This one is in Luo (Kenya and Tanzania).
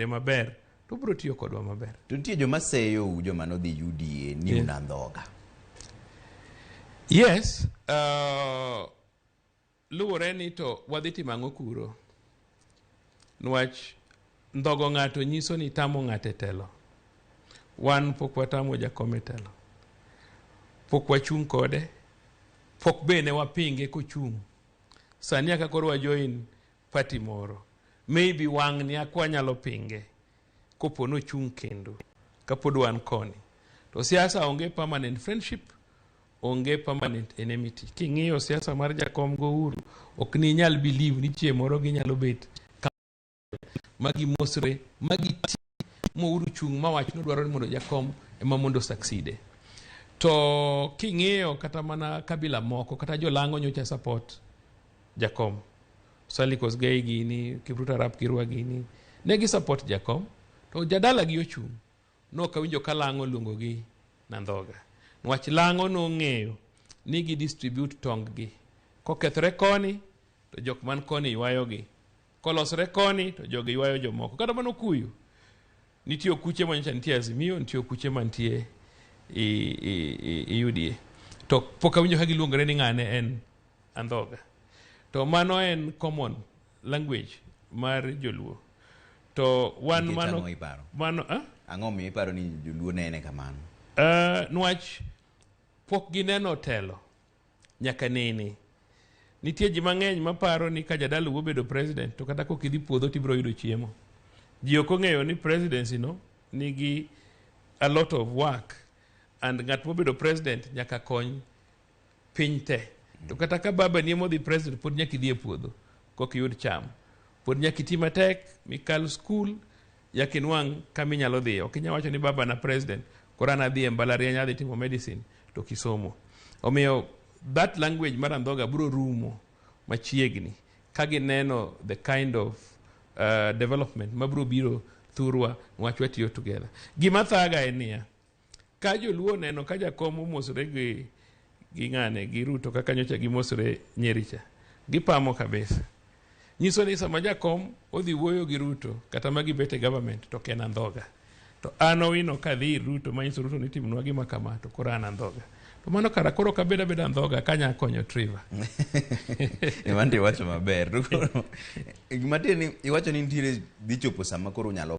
Maber to obiro tiyo kodwa maber. To nitie joma seyou, joma nodhi UDA ni un andhoga. Yes, luwore ni to wadhi timo ang'o kuro. Nwach ndhogo ng'ato nyiso ni tamo ng'ato e telo. Wan pok watamo jakom e telo. Pok wachung' kode, pok bende wapinge kochung'. Sani aka koro wa join party moro. Maybe wang'ni akwa nyalo pinge kopo nochung' kendo kapod wan koni. To siasa onge permanent friendship, onge permanent enmity. King'iyo siasa mar jakom go Uhuru, ok ni nyal believe ni chieng' moro ginyalo bet ma gimosre ma giti ma Uhuru chung' mawach nodwaro ni mondo jakom ema mondo succeed. To king'iyo kata mana kabila moko kata jolang'o nyocha support jakom. Sally Kosgei gini, Kipruto Arap Kirwa gini, ne gi support jakom. To jadala gi ochung'. Nok awinjo ka lang'o luongo gi nandhoga. Nwach lang'o nong'eyo ni gi distribute tong gi. Kokethore koni, to jok man koni ywayo gi. Kolosore koni, to jogi ywayo jomoko. Kata mana okuyu. Nitie okuche manyocha nitie Azimio, nitie okuche mantie i UDA. To pok awinjo ka giluongore ni ng'ane en andhoga. To mano en common language mar joluo. To wan Nikech mano ang'o iparo? Mano eh? Ang'o miyo iparo ni joluo nene kamano? Nwach pok gineno telo nyaka nene. Nitie ji mang'eny maparo ni ka jadalau obedo president to kata kok idhi puodho tibiro yudo chiemo. Ji ok ong'eyo ni presidency no nigi a lot of work and ng'at mobedo president nyaka kony piny te. To kata ka baba ni modhi president pod nyaka idhi e puodho kok iyud cham. Pod nyaka iti matek mikal school nyaka inwang' kama inyalo dhiye. Ok inyal wacho ni baba na president koro an adhi e mbalariany adhi timo medicine to kisomo. Omiyo that language mar andhoga biro rumo machiegni ka gineno the kind of development mabiro biro thurwa nwach watiyo together. Gima thaga en niya, ka joluo oneno ka jakom omosore gi ng'ane gi Ruto kaka nyocha gimosore Nyeri cha, gipamo kabisa. Nyiso ni sama jakom odhi wuoyo gi Ruto kata ma gibet e government to ok en andhoga. To an Owino kadhi ir Ruto manyiso Ruto ni timnwa gima kama to koro an andhoga. To mano kara koro ok abed abeda andhoga kanya konyo Trevor. Mano to iwacho maber. To koro gima tiende ni iwacho ni nitiere dhi chopo sama koro unyalo